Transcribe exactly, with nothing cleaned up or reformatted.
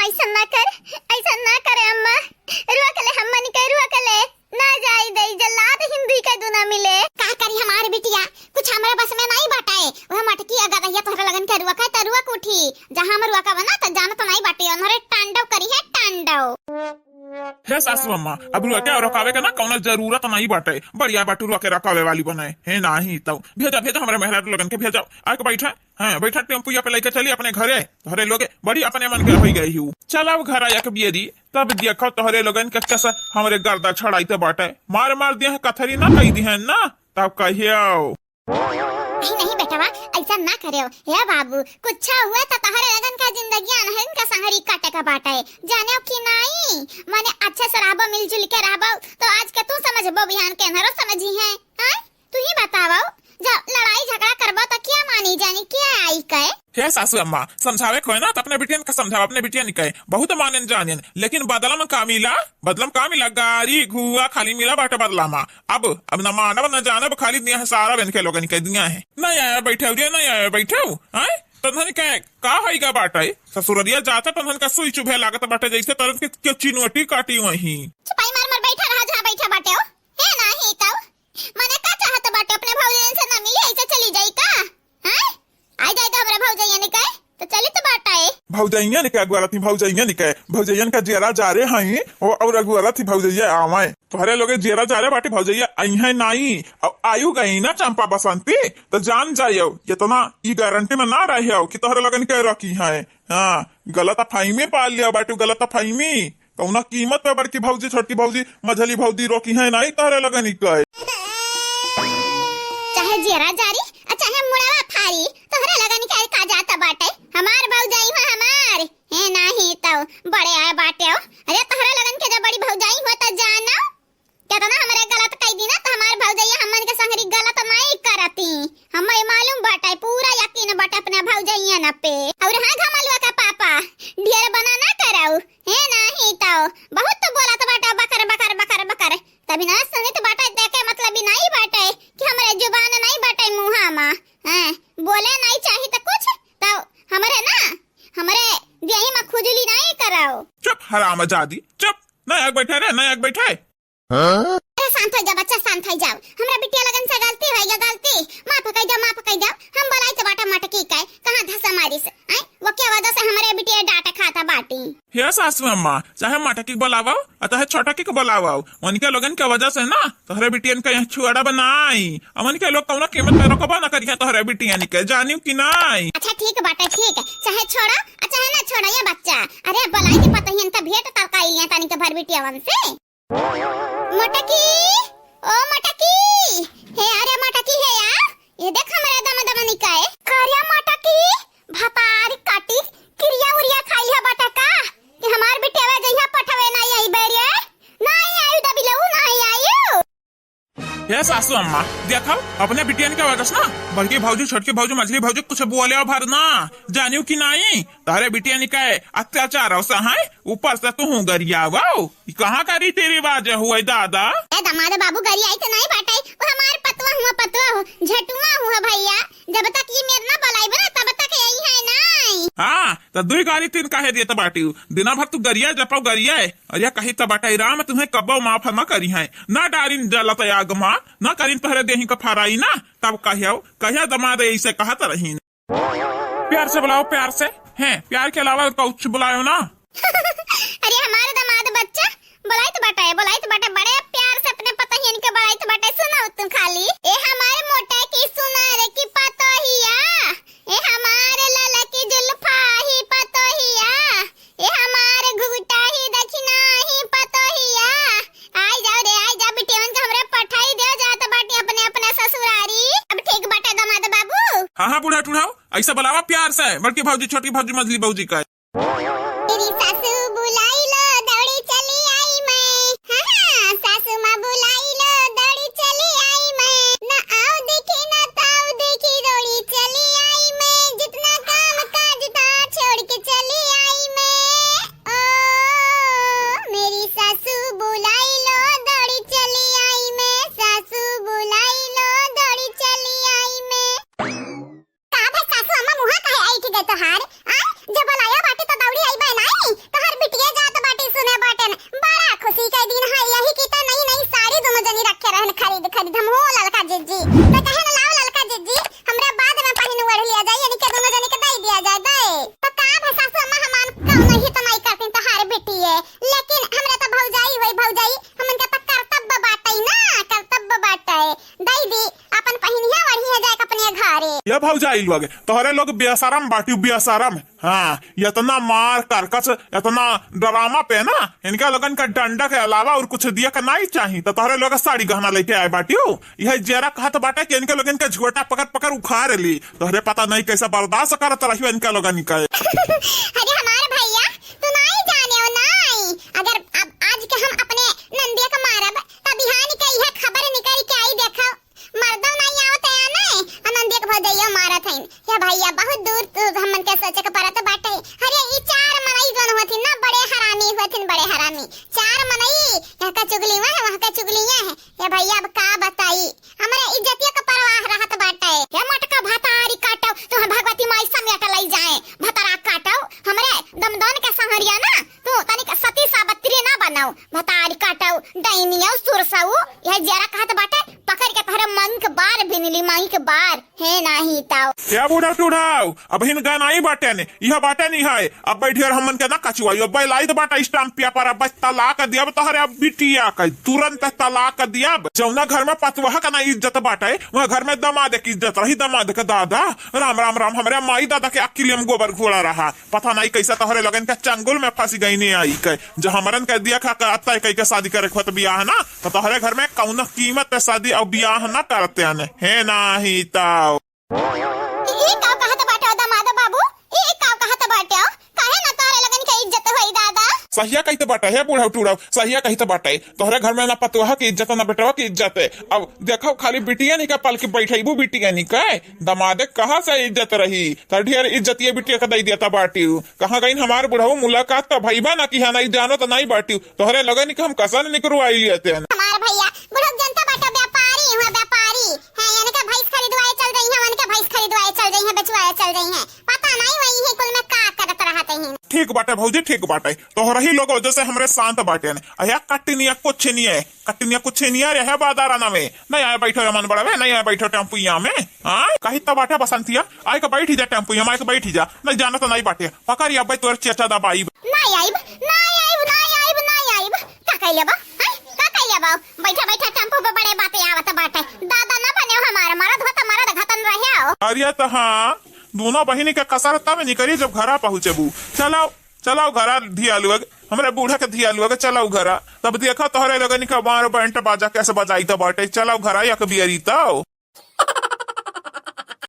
ऐसा ना कर, ऐसा ना करे अम्मा, रोक ले, हमन के रोक ले, ना जाई दे, जल्लाद हिंदू के दुना मिले। का करी हमार बिटिया, कुछ हमरा बस में नहीं बाटे। वह मटकी अगर रहिया तोहरा लगन के रोके त रोक उठी, जहाँ हम रोकब ना त जानत नहीं बाटे, उन्हरे तांडव करी है, तांडव। हे सासू अम्मा, अब रोके और रोकावे के ना कौनो जरूरत नहीं बाटे। बढ़िया बाटू रोके रोकावे वाली बने। हे नाही तो भेजा, भेजा हमरे मेहरारू लगन के भेजा। आके बैठा, हाँ, बैठा टेम्पुया पे लेके चली अपने घरे। घरे लोगे बड़ी अपने मन के होई गई हूँ। चल अब घर आया के बियरी, तब देखो तोहरे लोगन के कैसे हमरे गर्दा छड़ाई ते बाटे। मार मार दिया है कथरी ना कही दी है ना, तब कहियो। नहीं, नहीं बेटवा, ऐसा ना करेव। हे बाबू, कुछ हुआ तो तोहरे लगन का जिंदगी अनहन का संगरी काटे का बाटे। जानेव कि नहीं? माने अच्छे से रहबो, मिलजुल के रहबो, तो आज के तू समझबो, बिहान के अनहरो समझी है। हाँ? तू ही बतावो, जब लड़ाई झगड़ा करबो तो क्या मानी जानी, क्या आई कहे? हे सासू अम्मा, समझावे को है ना, तो अपने बिटियन का समझाओ, अपने बिटियन के बहुत मानेन जानेन, लेकिन बदला में का मिला? बदला में का मिला? गारी घुआ खाली मिला बाटे बदला में। अब, अब न मानब न जानब, खाली दिया है सारा बहन के लोगन के दिया है। नहीं आया बैठे रे, नहीं आया बैठे, आए? तन्हन के का होइगा बाटे? ससुररिया जाता तन्हन का सुई चुभे लागत बाटे, जैसे तरन के, के चिनवटी काटी वहीं। चुपाई मार मार बैठा रहा, जहाँ बैठा बाटे हो। हे नाही तो, मने का चाहत बाटे, अपने भौजाइन से ना मिली, ऐसे चली जाई का? हैं? आ जाए तो हमरा भौजाइया ने कहे, तो चली तो बाटे। भौजाइया ने क्या अगुआरत ही, भौजाइया ने कहे, भौजाइयन का जियरा जा रे हई, ओ, और अगुआरत ही भौजाइया आवे। तोहरे लोगे जियरा जा रे बाटे, भौजाइया आई है नाई, अब आयु गई ना चंपा बसंती, तो जान जायो, इतना ई गारंटी में ना रहे हो कि तोहरे लोगन के रखी है। हाँ, गलत फहमी पाल लिया बाटू, गलत फहमी। कौना कीमत पे बड़की भौजी, छोटकी भौजी, मझली भौजी रोकी है नाई तोहरे लगन के। चाहे जेरा जारी, आ चाहे मुड़वा फारी, तोहरे लगन के का जात बाटे? हमार भौजाई हो हमार। हे नाही तो बड़े आए बाटे हो। अरे तोहरे लगन के जब बड़ी भौजाई हो त जानो, केतना हमरे गलत कई दी ना, त हमार भौजैया हमन के संगरी गलत नाई करती। हमें मालूम बाटे, पूरा यकीन बाटे अपना भौजैया न पे। और हाँ घमलुआ का पापा, ढेर बना ना करौ, हे नाही तो बहुत तो बोलत बाटे बकर, बकर, बकर, बकर। तभी ना सुनित बाटे, देखे मतलब ही नाई बाटे कि हमरे जुबान नाई बाटे मुहा मा। हैं, बोले नाई चाही त कुछ, तो हमरे ना, हमरे देही मा खुजली नाई करौ। चुप हरामजादी, चुप। नया बैठे रे, नया बैठे। हाँ? अरे शांत हो जा बच्चा, शांत हो जाओ। हमरा बिटिया लगन से गलती होइ गया, गलती। माफ कर दो, माफ कर दो। हम बोलाई तो बाटा मटकी के, कहाँ धसा मारी से, हैं? वो के वजह से हमरे बिटिया डांट खाता बाटी। हे सासू अम्मा, चाहे मटकी के बोलावो, आ चाहे छोटकी के बोलावो, उनके लोगन के वजह से ना तोहरे बिटियन के यहाँ छुआड़ा बनाई। अब उनके लोग कौनो कीमत पे रोकबो ना करिया तोहरे बिटियन के, जानियो कि नाई? अच्छा ठीक बाटे, ठीक है, चाहे छोड़ा, आ चाहे ना छोड़ा ये बच्चा। अरे बोलाई के पतहियन का भेंट तलकाई लिया तनी के भर बिटियावन से। मटकी, ओ मटकी, हे अरे मटकी हे या, ये देख हमरे दम दम निकाए। करिया मटकी, भतार काटी, किरिया उरिया खाई है बटका, कि हमार बिटिया जइहा पठवे नाई आई बेरिए, नाई आई दबिलऊ, नाई आई। हे सासू अम्मा, देखो, अपने बिटियन के वजह से ना, बड़की भौजी, छोटकी भौजी, मझली भौजी, कुछ बोले भर ना, जानियो कि नाई? तोहरे बिटिया निकाए अत्याचार हो सहाय, ऊपर से तू हूँ गरियावो। ई कहाँ का रीति रिवाज हुए दादा? ए दामाद बाबू, गरियाई तो नहीं बाटे, वो हमार पतवा हुआ, पतवा हो, झटुआ हुआ भैया। जब तक ये मेर ना बोलाइबे ना, तब तक यही है नाई। हाँ, तो दुई गारी तीन काहे देत बाटी? दिना भर तू गरिया जपाओ गरिया है। अरे कही तो बाटे राम तुम्हें कब्बो माफ न करी है, ना डारिन जलत आग मा, ना करिन तोहरे देही का फराई ना, तब कहियो, कहिया दामाद ऐसे कहत रहीन। प्यार से बुलाओ, प्यार से। हैं, प्यार के अलावा कुछ बुलाओ ना। अरे हमारे दामाद बच्चा, बुलाइत बाटे, बुलाइत बाटे, बड़े प्यार से अपने पतोहियन के बुलाइत बाटे। सुनो तू खाली, ए हमारे मोटा की सुनार की पतोहिया, ए हमारे ललकी जुल्फा ही पतोहिया, ए हमारे घुघुटा ही दक्षिणा ही पतोहिया। आई जाओ रे, आई जाओ, बिटियन के हमरे पठाई दे जात बाटी अपने, अपने ससुरारी। अब ठीक बाटे दामाद बाबू। हाँ, हाँ, बूढ़ा टूढ़ा, ऐसा बुलावा प्यार से, बड़की भौजी, छोटी भौजी, मझली भौजी का। मेरी सासू बुलाई लो, दौड़ी चली आई मैं। हाँ, हाँ, सासू माँ बुलाई लो, दौड़ी चली आई मैं। ना आओ देखी, ना ताऊ देखी, दौड़ी चली आई मैं। जितना काम काज था, छोड़ के चली आई मैं। ओ, मेरी सासू बुलाई लो, दौड़ी चली आई मैं। सासू बुलाई लो, दौड़ी चली आई मैं। का भे सासू अम्मा मुहा काहे ऐठ गए तोहार? आ, जब बुलाया बाटे तो दौड़ी आई बे नाई? जाई लोग, तोहरे लोग बेशरम बाटिउ, बेशरम। हाँ, इतना मार करकच, इतना ड्रामा पे ना, इनका लोगन का डंडा के अलावा और कुछ दिया के नाई चाही, तो तोहरे लोग साड़ी गहना लेके आए बाटिउ। यह जेरा कहत बाटे कि इनके लोगन के झोटा पकड़ पकड़ उखाड़ ली। तोहरे पता नहीं कैसे बर्दाश्त करत रहियो इनके लोगन के। अरे हमारे भैया, तू नाई जाने हो नाई। अगर अब आज के हम अपने नंदिया के मारब, तब बिहान के यह खबर निकल के आई, देखो, मर्दो नाई आवत है ना, आ नंदिया के भौजैया मारत हईन। या भैया, बहुत दूर तू हमन के सोचे के पड़त बाटे। अरे, ई चार मनई जोन होथिन ना, बड़े हरामी होथिन, बड़े हरामी। चार मनई, यहाँ का चुगली वहाँ है, वहाँ का चुगली यहाँ है। या भैया, अब का बताई, हमरे इज्जतिया का परवाह रहत बाटे। या मोटका भतारी काटो, तुह भगवती माई समेट लई जाए। भतारा काटो, हमरे दमदन के संहरिया ना, तू तनिक सती सावित्री ना बनाओ। भतारी काटो, डैनियो सुरसऊ, यह जरा कहत बाटे, पकड़ के तोहरे माई के बार बिनली, माई के बार। हे नाही ताओ। ए बूढ़ा टूढ़ाओ, अबहिन गनाई बाटे ने, इह बाटे नहीं है। अब बैठियर हमन के ना कचुआई, अब लाइत बाटे stamp paper, अब तलाक दियब तोहरे अब बिटिया के, तुरंत तलाक दियब। जौना घर में पतोह के ना इज्जत बाटे, वहाँ घर में दमाद के इज्जत रही, दमाद के दादा। राम, राम, राम, हमरे माई दादा के अक्किल में गोबर घोड़ा रहा। पता नहीं कैसे तोहरे लोगन के चंगुल में फंस गई ने आई के, जो हमरन के दिया खा के अत्ता कई के शादी करे के होत बियाह ना, तो तोहरे घर में कौनो कीमत पे शादी और बियाह ना करते हैं, हे नाही ताओ। ई का कहत बाटे दमाद बाबू? ई का कहत बाटे? काहे ना तोहरे लोगन के इज्जत होई दादा? सहिया कहित बाटे, हे बूढ़ा टूढ़ा, सहिया कहित बाटे। तोहरे घर में ना पतोह के इज्जत, ना बेटवा के इज्जत है। अब देखो, खाली बिटिया नहीं का पल के बैठेबू, बिटिया नहीं का। दमादे कहाँ से इज्जत रही? त ढेर इज्जतिया बिटिया के दई देता बाटिउ। कहाँ गइन हमार बुढ़ऊ? मुलाकात त भइबा ना किहा, नहीं जानो त नहीं बाटिउ। तोहरे लगन के हम कसन निकरवाई लियते हैं। हमार भैया, बुढ़ऊ जनता बाटा व्यापारी हुआ, व्यापारी। हैं, इनके भैंस खरीदवाए चल रही हैं, उनके भैंस खरीदवाए चल रही हैं, बेचवाए चल रही हैं। पता नहीं वही है कुल में का करत रहत हैं। ठीक बाटे भौजी, ठीक बाटे। तोहरही लोग वजह से हमरे शांत बाटे ने। अया कटनिया कुछ नहीं है। कटनिया कुछ नहीं आ रहे बादारा ना में। नहीं आए बैठो मन बड़ावे, नहीं आए बैठो टेम्पुया में। हाँ, कही तो बाटे बसंतिया, आए के बैठी जा टेम्पुया में, आए के बैठी जा। नहीं जाना तो नहीं बाटे। पकड़ या भाई तोर चेचा दबाई। नहीं आइब, नहीं आइब, नहीं आइब, नहीं आइब। का कइले बा? हैं? का कइले बा? बैठा बैठा टेम्पो पे बड़े बातें आवत बाटे। दादा ना बने हमारा मरद हो तो मरद घतन रहे हो। अरे तो हाँ, दोनों बहिनी के कसर तब निकली जब घरा पहुँचबू। चलाओ, चलाओ घरा धिया लोग, हमरे बूढ़ा के धिया लोग, चलाओ घरा। तब देखा तोहरे लोगन के मार बैंड बाजा कैसे बजाई तो बाटे। चलाओ घरा एक बियरी तो।